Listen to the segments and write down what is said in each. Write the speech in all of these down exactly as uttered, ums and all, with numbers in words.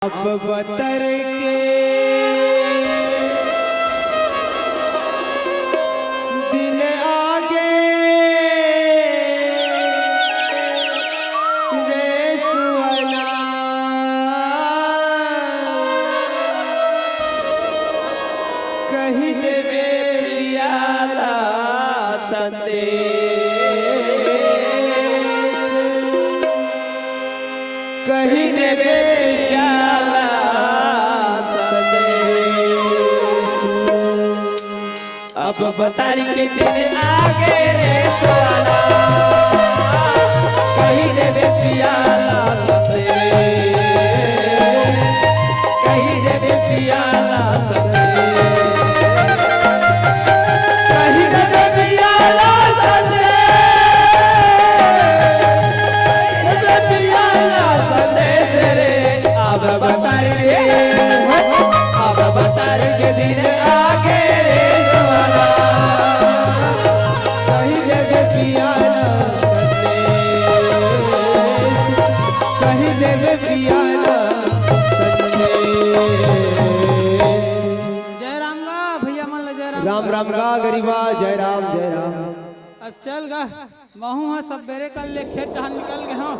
अब बतर के दिन आगे रे सुअना, कहि देबे पिया ला संदेश। कहि देबे पिया ला संदेश। अब बतर के दिन आगे रे सुअना, कहि देबे पिया ला संदेश। कहि देबे पिया ला संदेश। कहि देबे पिया ला संदेश। कहि देबे पिया ला संदेश रे। अब बतर के, अब बतर के दिन आगे रे सुअना। कहि देबे पिया ला संदेश। कहि देबे पिया ला संदेश। जय राम गा भैया मन ला, जय राम। राम राम गा गरीबा, जय राम, जय राम। अब चल गा, महूं ह सबेरे कर ले खेत डहन निकल गे हंव।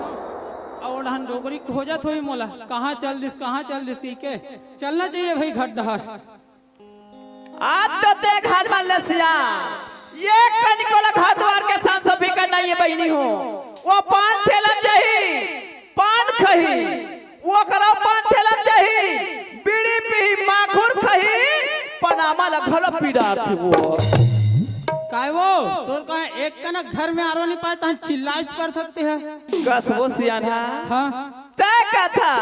अउ ओ डहन डोकरी खोजत होही मोला, कहां चल दिस, कहां चल दिस कहिके। चलना चाहिए भाई घर डहर। आज तो ते घर मन ले सिया, ये कनिको ला घर दुवार के संसो फिकर नइ हे बहिनी हो। ओ पान ठेला म जाही, पान खही, ओकरो पान ठेला म जाही, बीड़ी पीही, माखुर खही, पनामा ला घलो पी डारथे वो। काय वो? तोर कहां एक कनक घर में आरो नइ पाय, तहां चिल्लाइच करथस ते ह। कस वो सियान हा। हां। तैं कथा,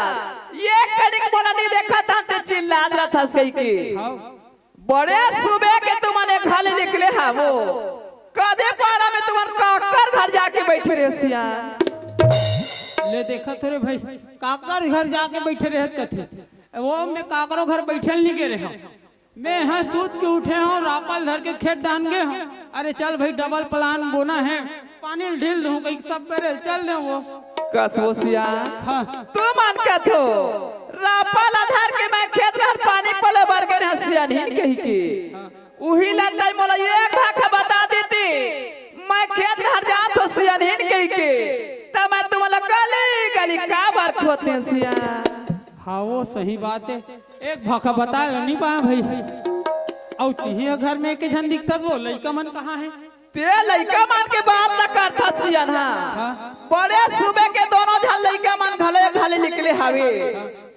ये कनिक मोला नइ देखत हस, तैं चिल्लात रथस कहिके। हां। बड़े सुबह के तुमन ए घर ले निकले हवो, कदे पारा में तुमन काकर घर जाके बइठे रहे सिया? ले देखत हो रे भाई, काकर घर जाके बइठे रहे कथे। वो मैं काकरो घर बइठे ल नइ गे रहे हंव। मैं ह सूत के उठे हंव, रापा ल धर के खेत डहन गे हंव। अरे चल भाई, डबल प्लान बोना हे, पानी ल ढील दूं कहिके सबेरे चल दे वो। कस वो सिया? हां। तुमन कथो रापा ला धर के मैं खेत डहर पानी पलोय बर गे रहेंव सियानहिन कहिके। हां। उही ला तैं मोला एक भाखा बता देते, मैं खेत डहर जात हों सियानहिन कहिके, त मैं तुमन ला गली गली काबर खोजतेंव सिया? हां, वो सही बात हे। एक भाखा बताय ल नइ पाय भाई। अउ तिही ह घर में एके झन दिखथस, वो लइका मन कहां हे? ते लइका मन के बात ला करथस सियान हा। हां। बड़े सुबह के दोनों झन लइका मन घलो एक घर ले निकले हवे।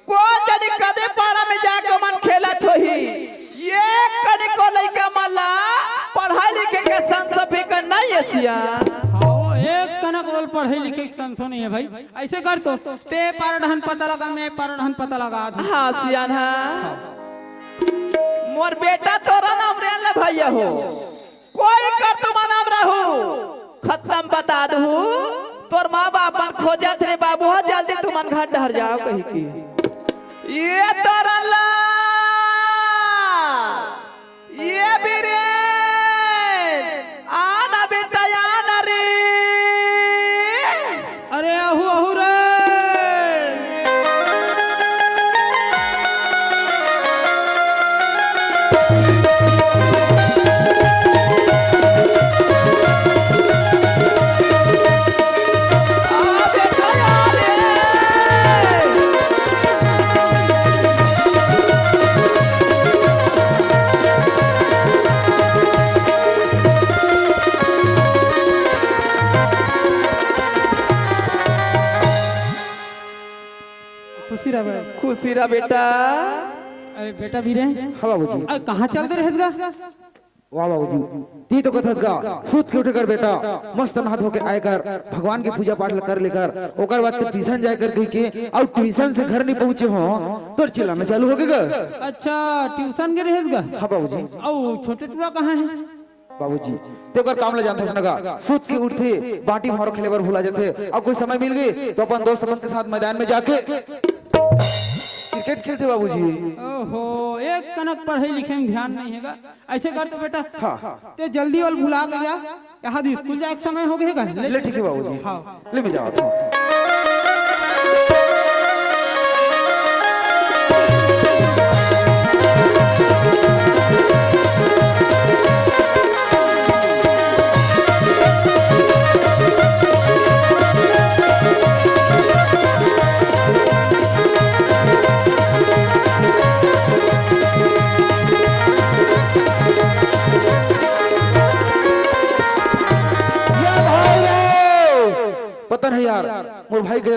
कोन जनी कदे पारा में जाके मन खेलत होही। ये कनिको लइका मन ला पढ़ाई लिखे के संसो फिकर नइ हे सिया। हां, वो एक कनक ओला पढ़ाई लिखे के संसो नइ हे भाई। अइसे कर तो, ते पारा डहन पता लगा, मैं पारा डहन पता लगा दूं। हां सियान हा। मोर बेटा तोर नाम रेन ले भैया हो। कोई कर तुमन नाम रहू, खतम बता दूं। तोर मां बाप मन खोजत रे बाबू हो, जल्दी तुमन घर डहर जाव कहिके। ये तोर ला ये बीरेन, आना बेटा, आना रे। अरे आहू, आहू रे। खुशी रह बेटा। खुशी रह बेटा। अरे बेटा बीरे। हाँ बाबूजी। अरे कहाँ चल दे रहेस गा? वाह बाबूजी, ती तो कथस गा, सुत के उठे कर बेटा, मस्त नहा धो के आए कर, भगवान की पूजा पाठ कर लेकर, ओकर बाद तो ट्यूशन जाए कर कहि के, अउ ट्यूशन से घर नहीं पहुँचे हो, तोर चिल्लाना चालू हो गा। अच्छा, ट्यूशन गे रहेस गा? हाँ बाबूजी। अउ छोटे टुरा कहाँ है? बाबूजी, ते ओकर काम ल जानथस न गा, सुत के उठथे, बाटी म्हारो खेले बर भुला जाथे, अउ कोई समय मिल गे तो अपन दोस्त मन के साथ मैदान में जाके क्रिकेट खेलथे बाबूजी। ओहो, एक कनक पढ़ाई लिखे में ध्यान नहीं है गा। ऐसे कर तो बेटा, हाँ। ते जल्दी ओला भुला के जा, यहाँ स्कूल जाए के समय हो गे गा। ले, ले ठीक है बाबूजी। हाँ। ले मैं जावत हूँ।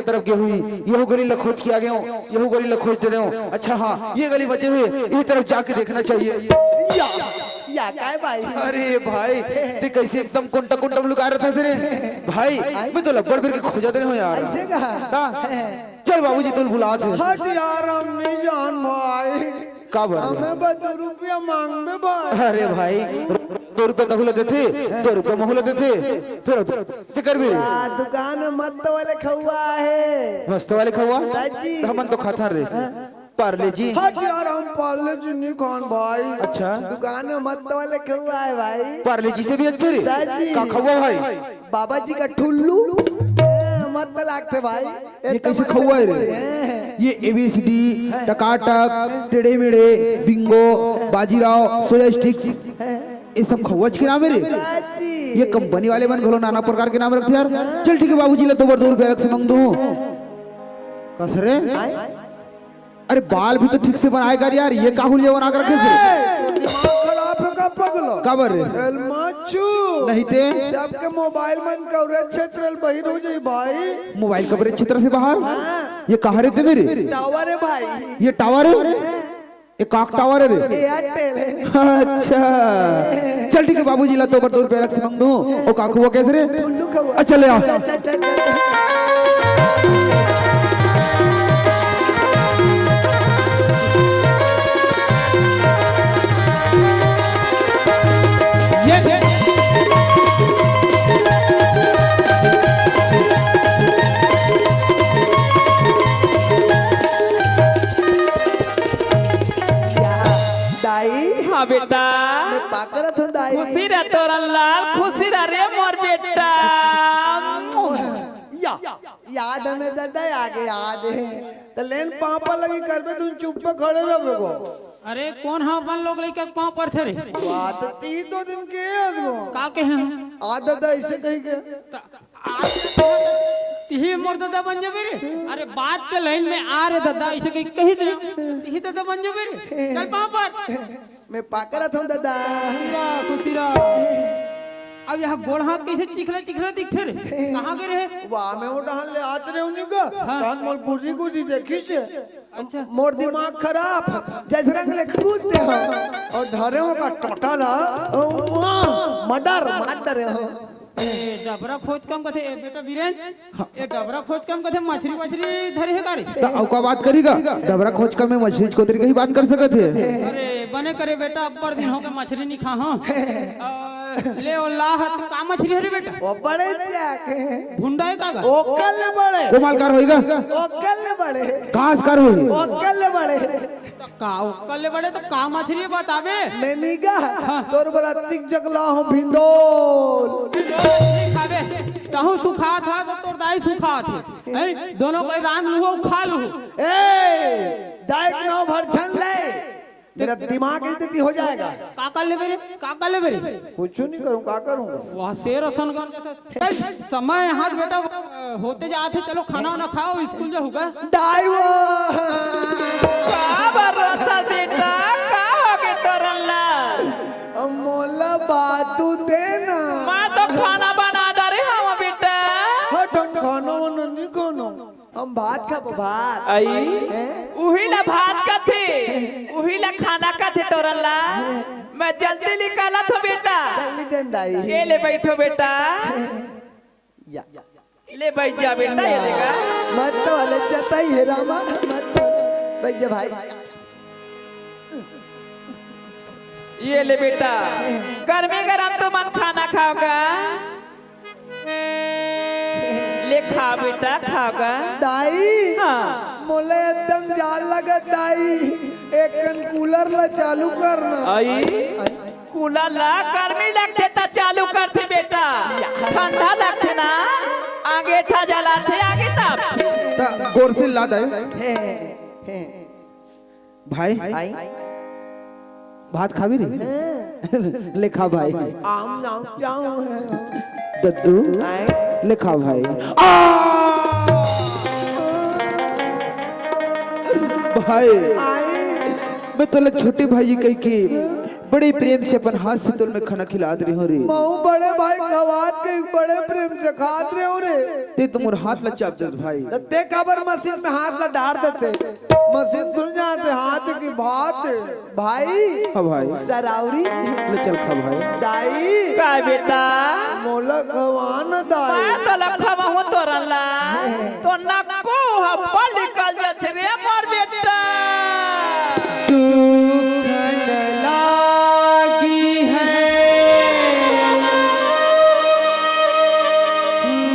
तरफ गे होही, यहू गली ला खोज के आ गे हों, यहू गली ला खोज डरे हों। अच्छा हाँ, ये गली बचे हे, ये तरफ जाके देखना चाहिए। या, या काय भाई? अरे भाई, ते कैसे एकदम कोंटा कोंटा में लुका रहे थे रे? भाई, मैं तो लब्बड़ बेर के खोजा डरे हों यार। ऐसे कहा? हाँ। चल बाबूजी, तोला बुलात हे। हट यार, हम नहीं जान भाई। का बर? हमें बस दो रुपया मांगबे भाई। अरे भाई, दो रुपया तहू ला देथे, दो रुपया महू ला देथे, फिर से कर भी। आ, दुकान में मस्त वाले खउआ हे। मस्त वाले खउआ? दाजी। त हमन तो खाथन रे। हाँ। पार्ले जी। हट यार, हम पार्ले जी नहीं खान भाई। अच्छा। दुकान में मस्त वाले खउआ हे भाई। पार्ले जी से भी अच्छे रे। दाजी। का खउआ भाई? बाबा जी का ठुल्लू। ए, मस्त लागथे भाई। ये कैसे खउआ हे रे? ये एबीसीडी, टकाटक, टेढ़े मेढ़े, बिंगो, बाजीराव, सोया स्टिक्स, ये सब खउआ के नाम हे रे? ये कंपनी वाले मन घलो नाना प्रकार के नाम रखथे यार। चल ठीक हे, बाबूजी ला तो बर दो रुपया अलग से मांग दूं। कस रे? अरे बाल भी तो ठीक से बनाए कर यार, ये का हुलिया बना के रखे थे? ए, दिमाग खराब हे का पगला? काबर रे? एल मत छू। नहीं ते? सबके मोबाइल मन कवरेज क्षेत्र ले बहिर हो जाई भाई। मोबाइल कवरेज क्षेत्र से बाहर? हाँ। ये कहाँ रहते मेरे? टावर हे भाई। ये टावर हे? ये काक टावर हे रे? एयरटेल हे। अच्छा, चल ठीक हे, बाबूजी ला तो बर दो रुपया अलग से मांग दूं। ओ काकू, वो कैसे रे? उल्लू खउआ। अच्छा, ले आ। चल, चल, चल, चल, चल। ये दाई। हाँ बेटा। मैं पाकरत हूँ दाई। खुशी रह तोरन लाल, खुशी रह रे मोर बेटा। या, याद हे में दादा, आगे याद हे। त लेन पापा लगी करबे, तुम चुप पे खड़े रहो बेगो। अरे कोन हा अपन लोग लइका के पाँव परथे रे? बात ती तो दिन के आज वो। का कहे हम? आ दादा ऐसे कही के। त आज तिही मोर ददा बन जबे रे। अरे बात के लाइन में आ रे ददा, अइसे कही, कही दे। तिही ददा बन जबे रे। चल पाँव पर। मैं पाकरत हूँ ददा। खुशी रह, खुशी रह। अब यहाँ गोड़ हाथ कैसे चिखला चिखला दिखथे रे? कहाँ गे रहे? वाह, मैं वो डहन ले आत रहे हूँ निका। हाँ। तहन मोर गुरुजी गुरुजी देखी से। अच्छा। मोर दिमाग खराब, जैसे रंग ले कूद दे हो। और धरे हो का टोटा ला, वाह, मर्डर मार डरे हो। ए, डबरा खोज कम कथे, ए, बेटा बीरेन, हाँ। ए, डबरा खोज कम कथे, मछरी, मछरी धरे हे का रे? त अउ का बात करी गा? डबरा खोज कम में मछरी चकोतरी के ही बात कर सकत हे। अरे, बने करे बेटा, अब्बड़ दिन हो गे मछरी नी खा, हाँ। अ, ले ओ ला हत, का मछरी हरे बेटा? वो बड़े जाके। भुंडा हे का गा? ओकर ले बड़े। कोमालकार होई गा? ओकर ले बड़े। कासकार होई? ओकर ले बड़े। त का ओकर ले बड़े त का मछरी बताबे? मैं नी गा, हाँ। तोर बर अतिक जगला हूँ भिंडोल। भिंडोल नी खाबे, तहूँ सुखात हा त तोर दाई सुखात हे। हैं? दोनों कोई रांध लूहू, खा लूहू। ए, दाई के नाव भर झन ले, मेरा दिमाग इधर हो जाएगा। का कर लेबे रे? का कर लेबे रे? कुछ नहीं करूँ, का करूँगा? वाह, शेर असन कर देता। चल, समय हाथ बेटा, अ, होते जात हे, चलो खाना वाना खाओ, स्कूल जाहू गा। दाई वो। का भरोसा बेटा, का हो गे तोरन ला? मोला बातू देना। मैं तो खाना बना डरे हूँ बेटा। हट, हम खाना वाना नहीं खाना, हम भात खाबो, भात। आई? हैं? उही ला भात कथे, उही ला खाना कथे तोरन ला। हैं? मैं जल्दी निकालत हूँ बेटा। जल्दी देन दाई। ये ले बैठो बेटा। या। ले बैठ जा बेटा, ये देखा। मत तो वाले चताई हे रामा, मत तो। बैठ जा भाई। ये ले बेटा, गर्मी गरम तुमन खाना खाओगा। ले खा बेटा, खाओगा। दाई, हाँ। मोला एकदम जाड़ लगत दाई, एक कन कूलर ला चालू करना। आई? कूलर ला गर्मी लगथे त चालू करथे बेटा, ठंडा लगथे ना, अंगेठा जलाथे, आगे तापथे। त गोरसिल ला दाई। हे, हे। भाई, आई? भात खाबे रे? ले खा भाई। आम नाम चाहूं है। दद्दू, आई? ले खा भाई। आ! भाई, आई? मैं तोला छोटे भाई कह के बड़े प्रेम से अपन हाथ से तोला मैं खाना खिलात रहे हों रे। महूं बड़े भाई खवात के बड़े प्रेम से खात रहे हों रे। ते तो मोर हाथ ला चाप देस भाई। त ते काबर मशीन में हाथ ला डार देते? मशीन सुन जाते हाथ की बात। भाई। हाँ भाई। सरावरी। ले चल खा भाई। दाई। का बेटा? मोला खवा न दाई। का तोला खवाहूं तोरन ला? तो नक्कू हब्बा निकल जाथे रे मोर बेटा। दुख न लागी है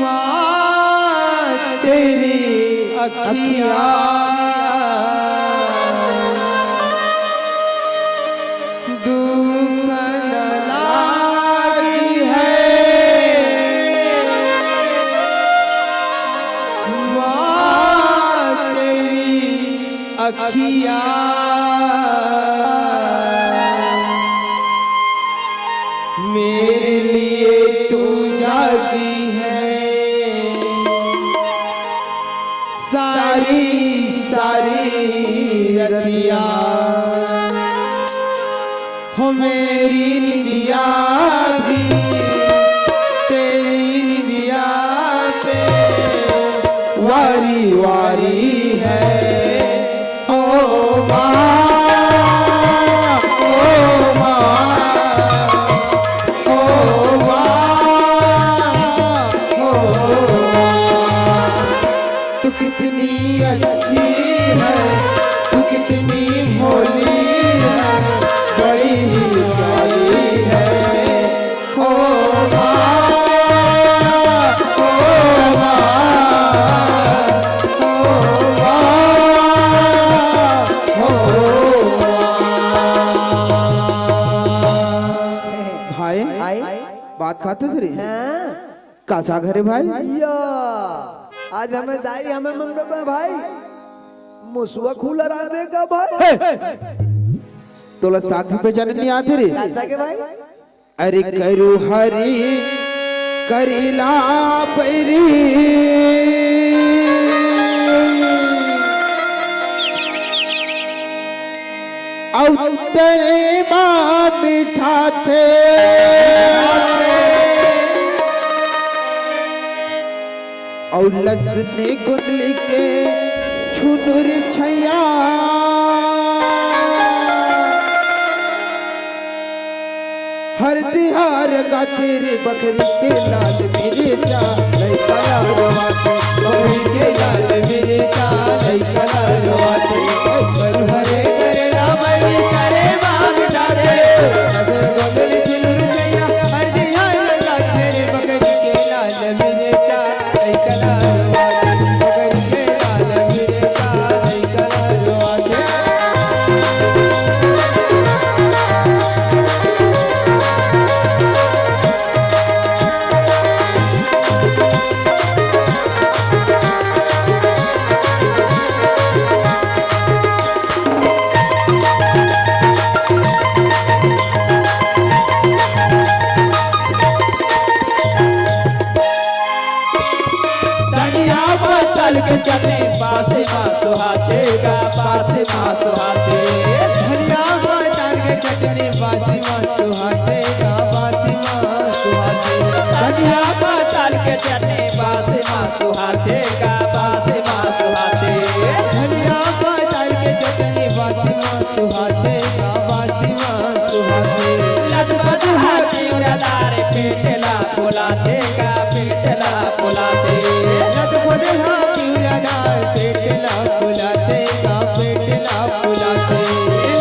माँ तेरी अखियाँ। दुख न लागी है माँ तेरी अखियाँ। मेरे लिए तू जागी है सारी सारी रतिया। हो मेरी निंदिया भी तेरी निंदिया पे वारी वारी है। ओ माँ, ओ माँ, ओ माँ, ओ माँ। तू कितनी अच्छी है, तू कितनी भोली है, बड़ी ही प्यारी है। ओ माँ, ओ माँ, ओ माँ, ओ माँ। भाई, भाई। बात खाते थे रे? हाँ। का साग हरे भाई? या, आज हमें दाई हमें मंगल में भाई मुसवा खुला रहा देगा भाई। हे! तोला साग भी पहचाने नहीं आते रे? का साग है भाई? अरे करू हरी करीला पैरी। अउ तने मा मिठाथे। अउ लसने गोंदली के छुनुर छैया। हरदी हर गाथे रे बकरी के लाल मिर्चा, लइका लाल बाटे। बकरी के लाल मिर्चा, लइका लाल बाटे। करू हरे करेला मरीचा रे माम डाले। लसने गोंदली छुनुर छैया, हरदी हर गाथे रे बकरी के लाल मिर्चा। धनिया पत्तल के चटनी बासी मा सुहाथे गा, बासी मा सुहाथे। धनिया पत्तल के चटनी बासी मा सुहाथे गा, बासी मा सुहाथे। धनिया पत्तल के चटनी बासी मा सुहाथे गा, बासी मा सुहाथे। धनिया पत्तल के चटनी बासी मा सुहाथे गा, बासी मा सुहाथे। लदबद हा तिवरा दार पेट ला फुलाथे गा, पेट ला फुलाथे। लदबद हा तिवरा दार पेट ला फुलाथे गा, पेट ला फुलाथे।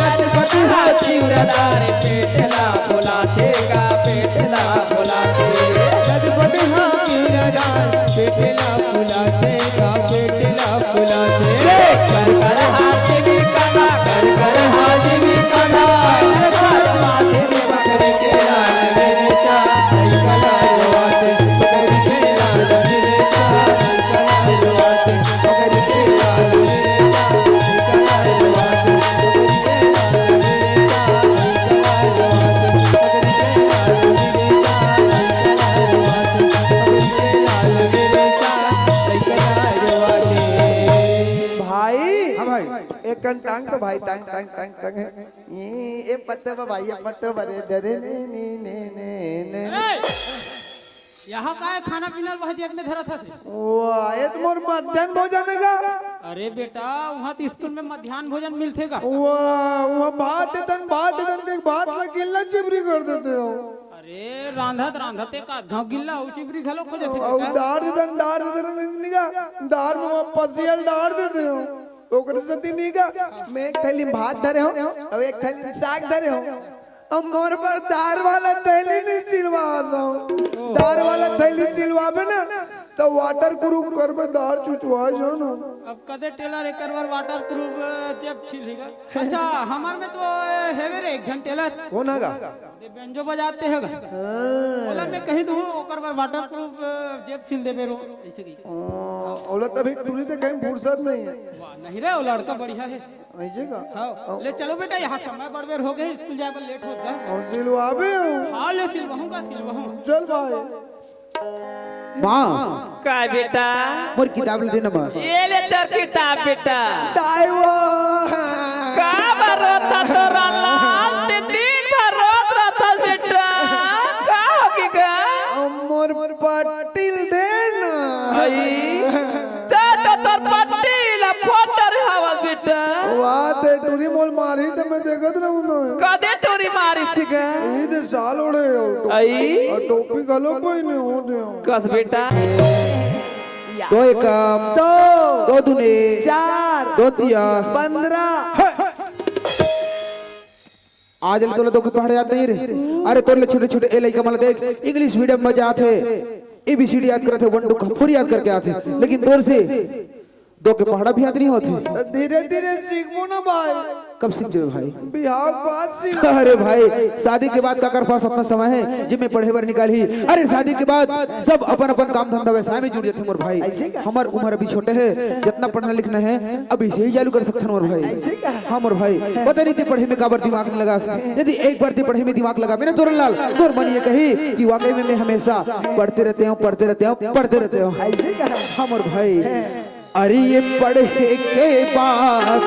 लदबद हा तिवरा दार पेट ला फुलाथे गा, पेट ला फुलाथे। लदबद हा तिवरा दार पेट ला फुलाथे गा, पेट ला फुलाथे। कर कर हाथ भी काला, कर कर हाथ भी काला। एक कन टांग तो भाई, टांग, टांग, टांग, टांग है। ये, ये पत्ते बा भाई, ये पत्ते बा रे, डरे ने, ने, ने, ने, ने। अरे! यहाँ का है खाना पीना ल वह जेब में धरत हस? वाह, ये तो मोर मध्यान्ह भोजन है का? अरे बेटा, वहाँ तो स्कूल में मध्यान्ह भोजन मिलथे का? वाह, वहाँ भात देतन, भात देतन, देख भात ला गिल्ला चिपरी कर देते हो। अरे रांधत रांधत एक आध घाव गिल्ला अउ चिपरी घलो खोजत हे अउ बेटा। दार देतन, दार देतन, निका, दार में वहाँ पसियल दार देते हो। ओकरे सेती निका, मैं एक थैली में भात धरे हो, अउ एक थैली में साग धरे हो। अब मोर बर दार वाला थैली नहीं सिलवा सो। दार वाला थैली सिलवाबे ना, तो वाटर प्रूफ करबे, दार चुचवा जो ना। अब कदे टेलर एकर बर वाटर प्रूफ जेब छिलही गा। अच्छा, हमर में तो हेवे रे एक झन टेलर। कोन हे गा? दे बेंजो बजाते हे गा। हाँ। ओला मैं कही दूँ, ओकर बर वाटर प्रूफ जेब छिल देबे रो, ऐसे कही। ओ, ओला तभी टूरी ते कहीं फुर्सत नहीं है। वाह, नहीं रे, वो लड़का बढ़िया है। ऐसे का? हाँ, ले चलो बेटा, यहाँ समय बड़ बेर हो गए, स्कूल जाए बर लेट होत गा। अउ सिलवाबे हो? हाँ, ले सिलवाहूँ का, सिलवाहूँ। चल भाई। माँ, का बेटा? मोर किताब ल दे ना माँ। ये ले तोर किताब बेटा। दाई वो। का बर रोथा तोरा लाल, ते दिन भर रोत रहथस बेटा। का होगे गा? मोर पट्टी ल दे ना। हई। ते तो तोर पट्टी ला फोड़ डरे हवस बेटा। वाह, ते टूरी मोला मारही ते मैं देखत रहूँ ना। कदे टूरी मारिस गा? ई दे साल ओढ़े हो टोपी। अई? अउ टोपी घलो कोई नहीं हो दे। कस बेटा। दो एकम, दो। दो दूने, चार। दो तिया। पंद्रह। आज ले तोला दो के पहाड़ा याद नहीं रे। अरे तोर ले छोटे छोटे ए लइका मन ला देख, इंग्लिश मीडियम में जात हे, एबीसीडी याद करत हे, वन टू का फोर याद करके आत हे, लेकिन तोर से दो के पहाड़ा भी याद नहीं होत हे। धीरे धीरे सीखबो ना भाई। कब सीख जाबे भाई? बिहाव के बाद सीख। अरे भाई, शादी के बाद काकर पास अतना समय हे जेमे पढ़े बर निकालही? अरे शादी के बाद सब अपन अपन काम धंधा व्यवसाय में जुट जाथे मोर भाई। ऐसे का? हमर उम्र अभी छोटे हे, जतना पढ़ना लिखना हे अभी से ही चालू कर सकथन मोर भाई। ऐसे का? हाँ मोर भाई, पता नहीं ते पढ़े में काबर दिमाग नहीं लगास। यदि एक बार ते पढ़े में दिमाग लगाबे ना तोरन लाल, तोर मन ये कही कि वाकई में मैं हमेशा पढ़ते रहते हूँ, पढ़ते रहते हूँ, पढ़ते रहते हूँ। ऐसे का? हाँ मोर भाई। अरे ये पढ़े के बाद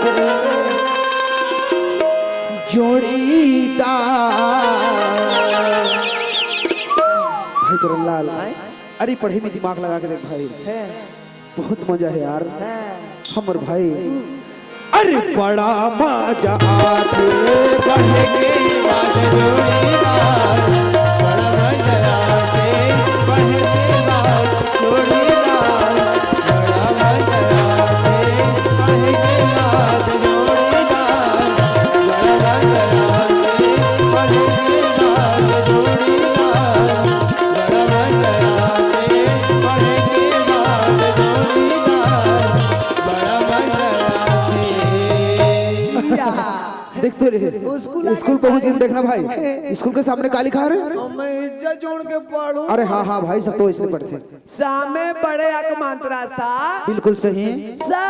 जोड़ीदार। भाई तोरन लाल, अरे पढ़े में दिमाग लगा के देख भाई, हैं। बहुत मजा हे यार। हैं। हमर भाई, अरे बड़ा मजा आथे पढ़े के बाद जोड़ीदार, बड़ा मजा आथे पढ़े के बाद जोड़ीदार, बड़ा मजा आथे पढ़े के बाद जोड़ीदार, बड़ा मजा आथे पढ़े के बाद जोड़ीदार। देख तो रे, स्कूल स्कूल पहुंच गए। देखना भाई, स्कूल के सामने का लिखा रे? मैं इज्जत जोड़ के पढ़ूं। अरे हाँ हाँ भाई, सब तो इसमें पढ़ते हैं। सा में बड़े अक मात्रा सा। बिल्कुल सही। सा।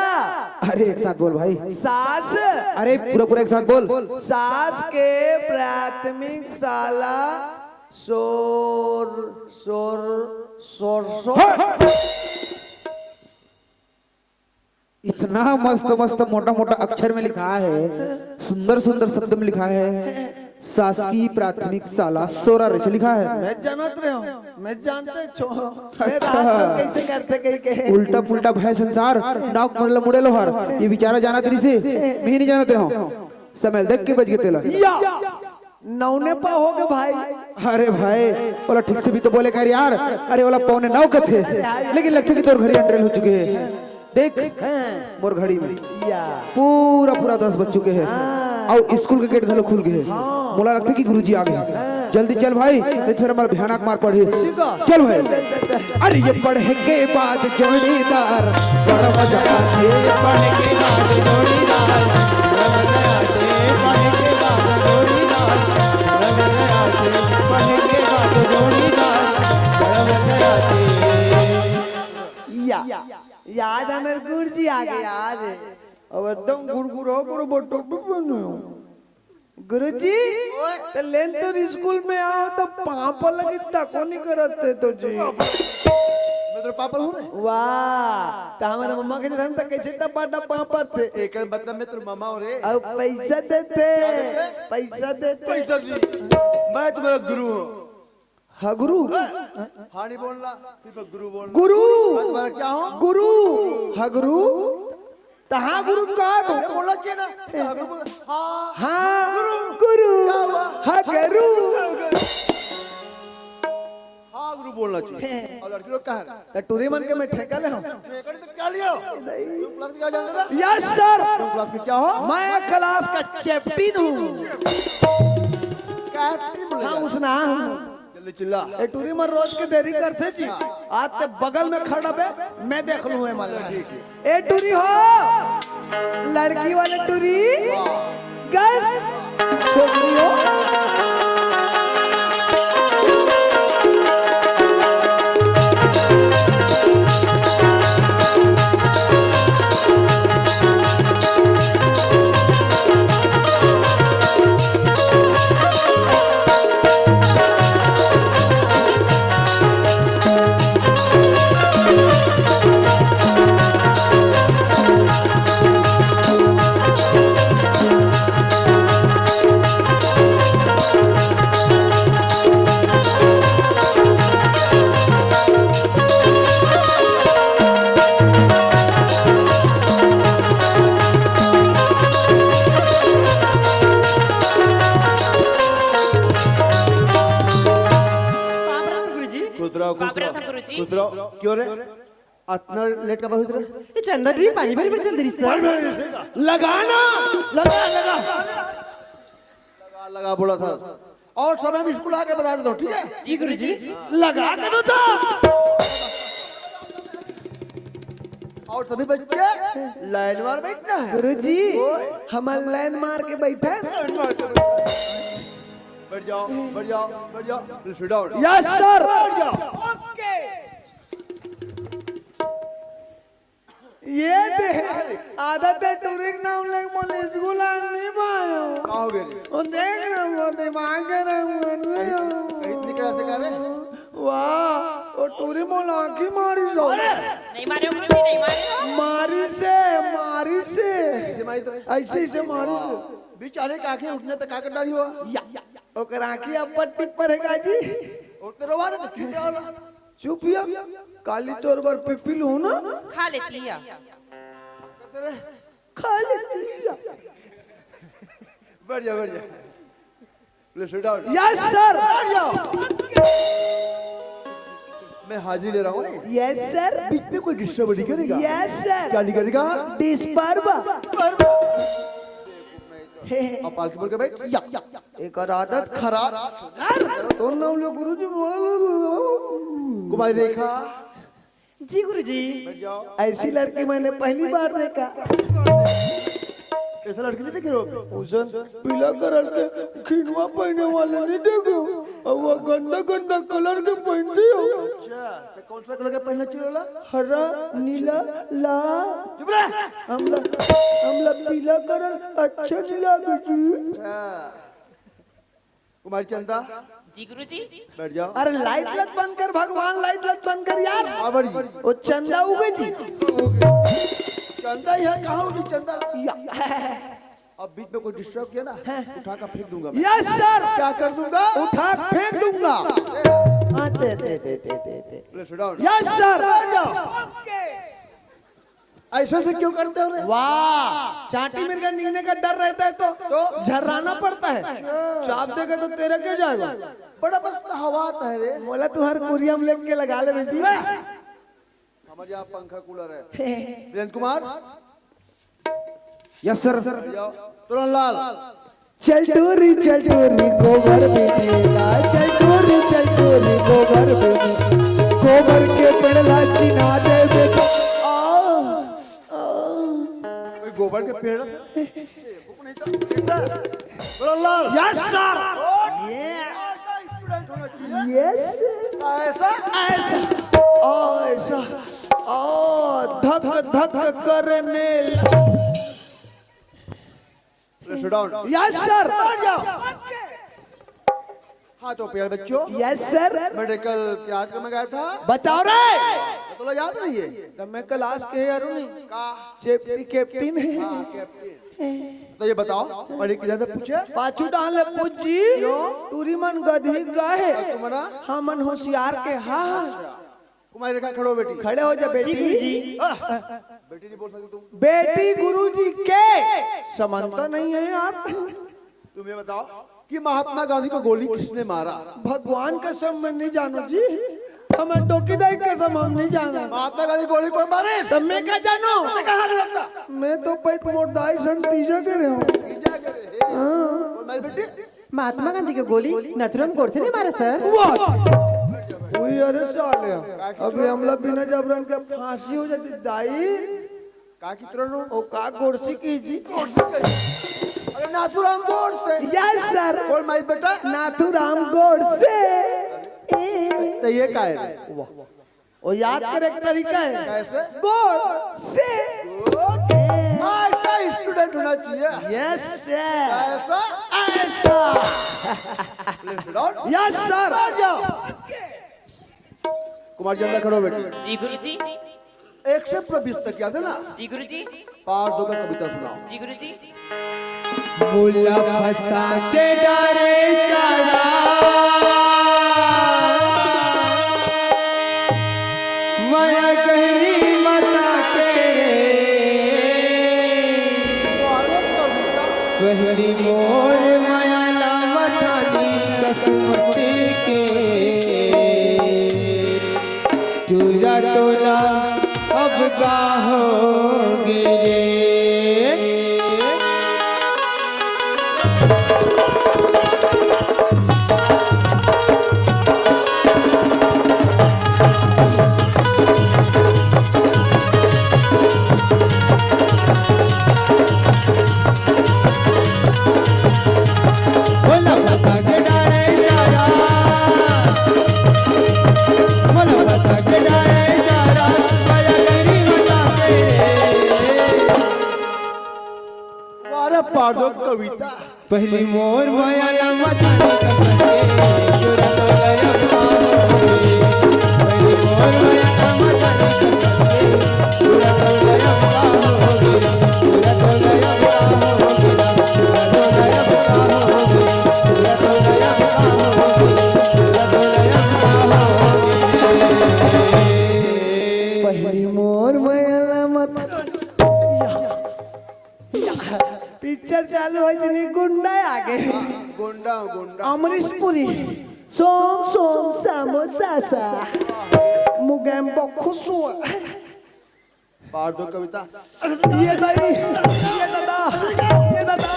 अरे एक साथ बोल भाई। सास। अरे पूरा पूरा एक साथ बोल। सास के प्राथमिक शाला सोर सोर सोर सोर। इतना मस्त मस्त मोटा मोटा अक्षर में लिखा है, सुंदर सुंदर शब्द में लिखा है, शासकीय प्राथमिक शाला सोरा रहिसे लिखा है। मैं जानत रहे हूँ, मैं जानते छो। मैं अच्छा। रात में कैसे करते कहीं के। उल्टा पुल्टा भय संसार, नाव मुड़ेलो मुड़ेलो हर। ये बेचारा जानत रहिसे, मैं ही नहीं जानत रहे हूँ। समय देख के बज गए तेला। या। नौने पा हो गए भाई। अरे भाई, ओला ठीक से भी तो बोले कर यार। अरे ओला पौने नौ कथे, लेकिन लगथे कि तोर घड़ी अंडरेल हो चुके हे। देख, हाँ। मोर घड़ी में या। पूरा पूरा दस बज चुके हे। हाँ। अउ स्कूल के गेट घलो खुल गए हे। हाँ। मोला लगथे कि गुरुजी आ गए हे। हाँ। जल्दी चल भाई, नहीं तो फिर हमारा भयानक मार पड़ही। चल भाई। चल, चल, चल। अरे ये पढ़े के बाद जोड़ीदार, बड़ा मजा आथे। पढ़े के बाद जोड़ीदार, बड़ा मजा आथे। पढ़े के बाद जोड़ीदार, बड़ा मजा आथे। पढ़े के बाद जोड़ीदार, बड़ा मजा आथे। या, याद हमर गुरुजी आ गए आज। अब एकदम गुड़गुड़ हो, पूरा बटो पे बने हो। गुरुजी, त लेन तोर स्कूल में आओ त पाँव पर लगी तको नहीं करत थे तो जी। तोर पापा हूँ रे। वाह, त हमर मम्मा के जइसन त कइसे डब्बा डब्बा पापा थे? एकर मतलब मैं तोर मम्मा हूँ रे। अउ पइसा देथे, का देथे? पइसा देथे। पइसा दी। मैं तुम्हारा गुरु हूँ। हगरू। हाँ, नहीं बोलना, फिर मैं गुरु बोलना। गुरु। मैं तुम्हारा क्या हूँ? गुरु। हगरू। त हाँ गुरु का तो? अरे बोलना चाहिए ना। हाँ गुरु बोला। हाँ। हाँ, गुरु। गुरु। क्या हुआ? हगरू। हाँ गुरु बोलना चाहिए। और लड़की लोग कहाँ है? त टूरी मन के मैं ठेका ले हूँ। ठेका तो क्या लिया? नहीं। तुम क्लास क्या जानते ना? Yes sir. तुम क्लास के क्या हो? मैं क्लास का कैप्टन हूँ। कैप्टन बोले हाँ, उसना हूँ। जल्दी चिल्ला। ए टूरी मन रोज के देरी करथे जी। आज ते बगल में खड़ा बे, मैं देख लूँ ए मन ला। ठीक है। ए टूरी हो, लड़की वाले टूरी, गर्ल्स, छोकरी हो। बाप रे गुरुजी। खुश रहो, खुश बाप रे रहो। था गुरुजी। खुश रहो। क्यों रे? अतना लेट का बहुत रे? ये चंदा टूरी पानी भरे बर चल दरी सर। लगा ना, लगा, लगा। लगा, लगा बोला था। और समय में स्कूल आके बता देता हूँ, ठीक है? जी गुरुजी। लगा के दो तो। और सभी बच्चे लाइन मार बैठना है। गुरुजी, ओए। हम लाइन मार के बैठे। लाइन मार के बैठो। बैठ जाओ, बैठ जाओ, बैठ जाओ। Please sit down। Yes sir. बैठ जाओ। ये दे, आदत है टूरी के नाम लेके मोला स्कूल आन नहीं पायो। का हो गया रे? वो देख ना, वो दिमाग के रंग बन गए हो। कहीं निकला से का रे? वाह, वो टूरी मोला आँखी मारी सो। अरे! नहीं मारे हो गुरुजी, नहीं मारे हो। मारी से, मारी से। कैसे मारी तो रे? ऐसे, ऐसे मारी से। बेचारे का आँखें उठने तक का कर डाली हो? या, या। ओकर आँखी अब्बड़ टिप्पर है का जी? और तो रोवा दे तो चुप रहो ना। चुप या, काली तोर बर पिपिल हो ना? खा लेती है। खा लेती है। बढ़िया, बढ़िया। Please sit down। Yes sir. बैठ जाओ। मैं हाजिरी ले रहा हूँ। Yes sir. बीच में कोई डिस्टर्ब नहीं करेगा। Yes sir. क्या नहीं करेगा? डिस्टर्ब। अब पालकी बोल के बैठ। या, या, या। एकर आदत खराब। सुधर। तो नाम लो गुरुजी, मोला लो। कुमारी रेखा। जी गुरुजी। बैठ जाओ। ऐसी लड़की मैंने पहली बार देखा। ऐसा लड़की नहीं देखे हो? उसन पीला कलर के खिनवा पहने वाले नहीं देखे हो? अब वो गंदा गंदा कलर के पहनती हो। अच्छा, तो कौन सा कलर के पहनना चाहिए वाला? हरा, नीला, लाल। चुप रह। हमला, हमला पीला कलर अच्छा नहीं लगे जी। अच्छा। कुमारी चंदा। जी गुरुजी। बैठ जाओ। अरे लाइट लग बंद कर भगवान, लाइट लग बंद कर यार। बाबर जी। वो चंदा उगे जी। चंदा ही है, कहाँ उगे चंदा? या। अब बीच में कोई डिस्टर्ब किया ना, उठा कर फेंक दूंगा मैं। Yes sir. क्या कर दूंगा? उठा के फेंक दूंगा। हाँ, दे, दे, दे, दे, दे, दे। Please sit down। Yes sir. बैठ जाओ। ऐसे से क्यों करते हो रे? वाह, चांटी मिर्गा निकलने का डर रहता है तो, तो? झर्राना पड़ता है। अच्छा। चाप देगा तो तेरा क्या जाएगा? बड़ा मस्त हवा आता है रे। मोला तुहार कुरिया में लेके लगा ले बेटी। समझ, यहाँ पंखा कूलर है। वीरेंद्र कुमार। Yes sir. तुरंत लाल। चल टूरी, चल टूरी, गोबर बिनेला, चल टूरी, चल टूरी, गोबर बिने, गोबर के पेड़ ला चिन्हा दे बेटा। आ, आ। कोई गोबर के पेड़? बोलो लाल। Yes sir. ये। ऐसा स्टूडेंट होना चाहिए। यस। ऐसा? ऐसा। आ, ऐसा। आ, धक धक करने लगा। Sit down। Yes sir. बैठ जाओ। हाँ तो प्यारे बच्चों, यस सर। मेडिकल क्या आज का मैं गया था? बचाओ रे। तोला याद नहीं है? तब मैं क्लास के यार नहीं। का? चेपटी कैप्टन है। हाँ, कैप्टन। तो ये बताओ, पढ़े किधर से पूछे? पाछू डाल ले पूछ जी। क्यों? टूरी मन गधी का है। और तुम ना? हमन होशियार के हा। अच्छा। कुमारी रेखा, खड़ो बेटी। खड़े हो जा बेटी। जी, जी। आह, बेटी नहीं बोल सकती तुम। बेटी गुरुजी के समान तो नहीं है आप। तुम ये बताओ कि महात्मा गांधी को गोली किसने मारा? भगवान कसम मैं नहीं जानो जी, हमें टोकी दाई कसम हम नहीं जानो। महात्मा गांधी गोली कौन मारे? तब मैं का जानो? तो कहाँ से लगता? मैं तो पैत मोर दाई सन तीजा के रहे हूँ। तीजा के रहे? हाँ। और मेरे बेटे? महात्मा गांधी के गोली नाथूराम गोडसे ने मारा सर। वाह! वही, अरे साले, अभी हमला बिना जबरन के फांसी हो जाती दाई। का कितरो रो? ओ का गोडसे की जी? अरे नाथूराम गोडसे। Yes sir. बोल माई बेटा। नाथूराम गोडसे। ए। तो ये का है रे? वाह। ओ याद करे एक तरीका है। कैसे? गोडसे। Good। ऐसा स्टूडेंट होना चाहिए। Yes sir. ऐसा? ऐसा। Please sit down। Yes sir. बैठ जाओ। कुमार जी अंदर खड़ो बेटे। जी गुरुजी। एक से पूरा बीस तक याद है ना? जी गुरुजी। पार दो का कविता सुनाओ। जी गुरुजी। मुला फंसा के डारे चारा, माया गहरी मता के रे। पहली मोर माया ला मथानी कसमत के। चूरा तोला अब का होगे रे। बोला फंसा के डारे चारा, बोला फंसा के डारे चारा, माया गहरी मता के रे। वाह रे पार दो कविता। पहली मोर माया ला मथानी कसमत के, चूरा तोला अब का होगे। पहली मोर माया ला मथानी कसमत के, चूरा तोला अब का होगे। चूरा तोला अब का होगे। चूरा तोला अब का होगे। चूरा तोला अब का होगे। चूरा तोला अब का होगे। पहली मोर माया ला मथानी पिक्चर चालू होय जनी गुंडा आगे। गुंडा, गुंडा। अमरीश पुरी, सोम सोम समोसा सा, मुगेम बखुसुआ। पार दो कविता। ये दाई, ये दादा, ये दादा,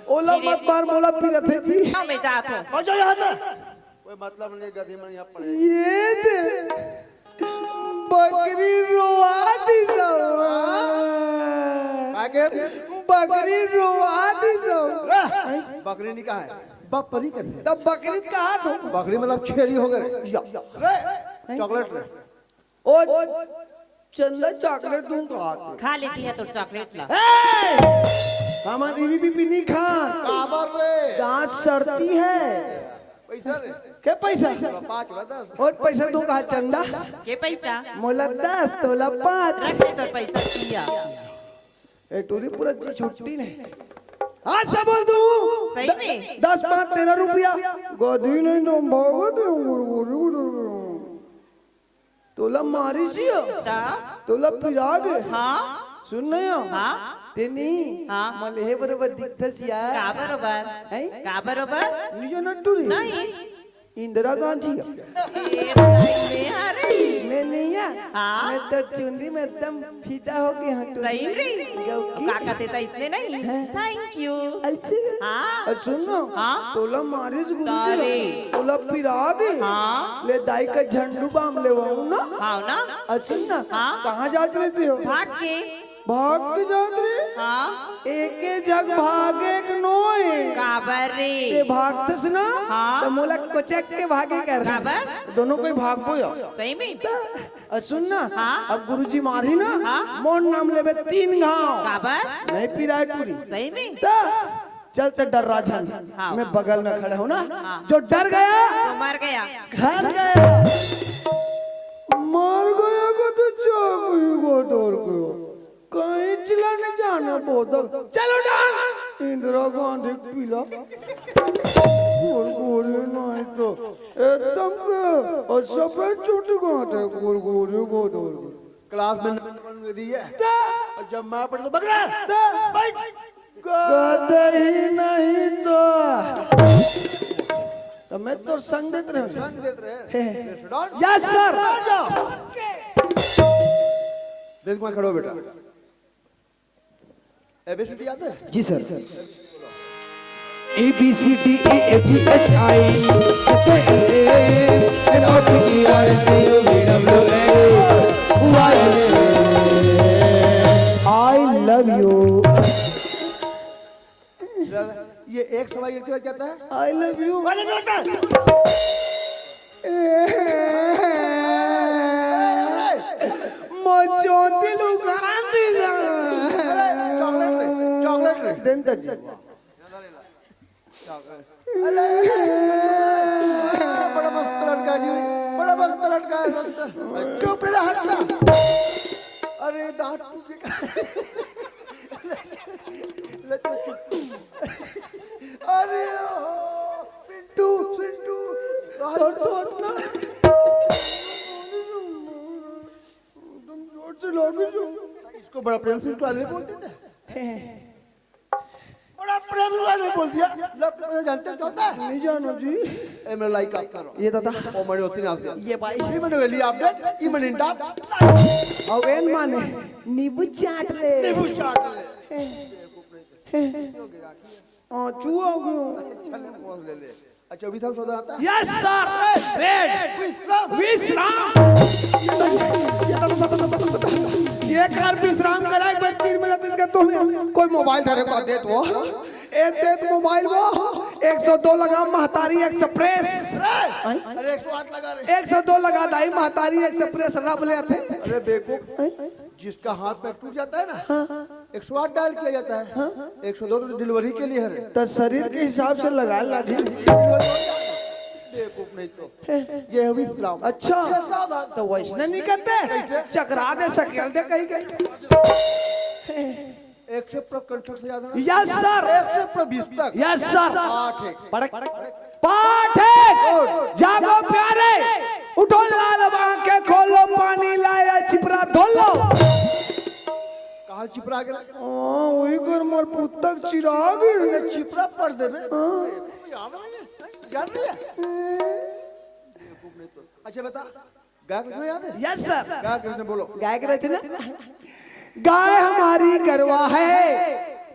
ओला मत मार, मोला पीरत हे जी। हाँ, मैं जात हूँ। बजा यहाँ से। कोई मतलब नहीं, गधी मन यहाँ पड़े। ये दे। बकरी रोवा दिस। आगे? बकरी रोवा दिस। रे, बकरी नहीं कहा है, बपरी कहते हैं। तब बकरी कहा तो? बकरी मतलब छेरी हो गए। या। रे, चॉकलेट ले। ओ चंदा, चॉकलेट दूं कहा तो? खा लेती है तो चॉकलेट ला। ए! हमारी बीबी भी नहीं खा। काबर रे? दांत सड़ती है। पैसा रे। के पैसा? पाँच ला दस। और पैसा दूं कहा चंदा? के पैसा? मोला दस, तोला पाँच। रख ले तोर पैसा, पिया। ए टूरी पूरा जी छुट्टी नहीं। आज से बोल दूं। सही में? दस पाँच तेरह रुपया। गधी नहीं तो भगत हूँ, गुरु, गुरु, गुरु। तोला मारिस या? ता? तोला पिरा गे? हाँ। सुन ना या। हाँ। तेनी। हाँ। मले हे बरोबर दिखथस यार। का बरोबर? हैं? का बरोबर? नियो नटुरी। नहीं। इंदिरा गांधी या। ए, भाई, मैं हरे। मैं नहीं या। हाँ। मैं तो चुंदी में एकदम फिदा हो गया हूँ टूरी। सही रे। गौकी। का कहते था इसने नहीं? हैं? Thank you। ऐसे? हाँ। और सुन ना। हाँ। तोला मारिस गुरु जी। तारे। तोला पिरा गे। हाँ। ले दाई का झंडू बाम लेवाऊं ना। हाँ ना। और सुन ना। हाँ। कहाँ जात रहते हो? भाग के। भाग के जात रे। हाँ। एके जग भागे के नोय। काबर रे? ते भागतस ना। हाँ। तो मोला कोचक के भागे कर। काबर? दोनों कोई भागबो या। सही में? त, और सुन ना। हाँ। अब गुरुजी मारही ना। हाँ। मोर नाम लेबे तीन घाव। काबर? नहीं पिराय टूरी। सही में? त, चल त डर राजन। हाँ। मैं बगल में खड़ा हूँ ना। हाँ। जो डर गया। तो मर गया। घर गया। मर गया कोई गोदर को कहीं चला न जाना बोदक। चलो डान। इंदिरा गांधी के पीला। गोर गोरे नहीं तो एकदम के और सफेद चोटी गांठ है गोर गोरे गोदर। क्लास में नंबर वन में दी है। और जब मैं पढ़ता बगड़ा। बैठ। गदही नहीं तो। तो मैं तो संग देत रहे। संग देत रहे। हे। Yes sir। बैठ जाओ। बिल्कुल खड़ो बेटा। एबीसीडी याद है? जी sir. A B C D E F G H I K L M N O P Q R S T U V W X Y Z। I love you। ये एक सवाल ये क्या कहता है? I love you। वाले बोलता है। मोचोती लुगान दिला। चॉकलेट रे, चॉकलेट रे। देन तक जी। अरे, बड़ा मस्त लड़का जी, बड़ा मस्त लड़का है। चुप रहा, हटना। अरे दांत टूट गया। ले चुप, चुप। अरे ओ, पिंटू, पिंटू, तोर तो इतना एकदम जोर से लागे जो। इसको बड़ा प्रेम से तो आदमी बोलते थे। बड़ा प्रेम से आदमी बोल दिया। लव प्रेम जानते हो क्या होता है? नहीं जानो जी। ए, मैं लाइक आप करो। ये दादा। ओ, मैंने होती ना ये भाई। ये मैंने वेली अपडेट, ये मैंने इंटा। और एन माने नींबू चाट ले। नींबू चाट ले। आंसू आ गयो। चल, पहुंच ले ले। अच्छा, विश्राम शब्द आता है? Yes sir। रेड। विश्राम। विश्राम। ये कर विश्राम करा, एक बार तीन मिनट इसका तो कोई मोबाइल धरे को दे तो। ए दे तो मोबाइल वो एक सौ दो लगा महतारी एक्सप्रेस। अरे एक सौ आठ लगा रे। एक सौ दो लगा दाई महतारी एक्सप्रेस रब ले आते। अरे बेवकूफ। जिसका हाथ पैर टूट जाता है ना, हाँ। एक सौ आठ डायल किया जाता है। हाँ। एक सौ दो तो डिलीवरी के लिए है रे। तो शरीर के हिसाब से लगा लागी। बेवकूफ नहीं तो। ये है विश्राम। अच्छा। छह सावधान। तो वैसने नहीं करते, चकरा दे, सकेल दे कहीं कहीं। एक से प्र कंठक से याद है ना? Yes sir। एक से प्र बीस तक। Yes sir। पाठ है। पढ़। पाठ है। जागो प्यारे, उठो लाल बांके खोलो, पानी लाया चिपरा धोलो। कहाँ चिपरा के? हाँ, वही घर मोर पुस्तक चिराग। अरे चिपरा पढ़ दे बे। हाँ। याद नहीं है? याद नहीं है? अच्छा बता, गाय कृष्ण याद है? Yes sir। गाय कृष्ण बोलो। गाय के रहते ना। गाय हमारी गरवा है।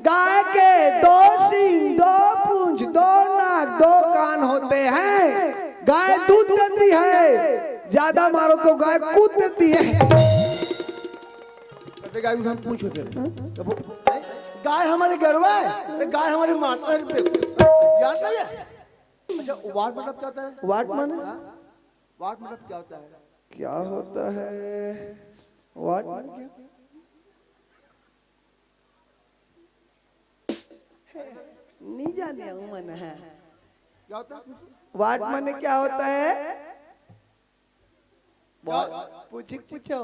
गाय के दो सींग, दो पूंछ, दो नाक, दो कान होते हैं। गाय दूध देती है, ज्यादा मारो तो गाय कूद देती है। कहते गाय उसे पूंछ होते हैं। तो वो, गाय हमारी गरवा है, तो गाय हमारी माता है। याद नहीं है? अच्छा, वाट मतलब क्या होता है? वाट माने? हाँ? वाट मतलब क्या होता है? क्या होता है? वाट माने क्या? नहीं जाने हूँ मन है। क्या होता है? वाट माने क्या होता है? बहुत पूछी पूछो।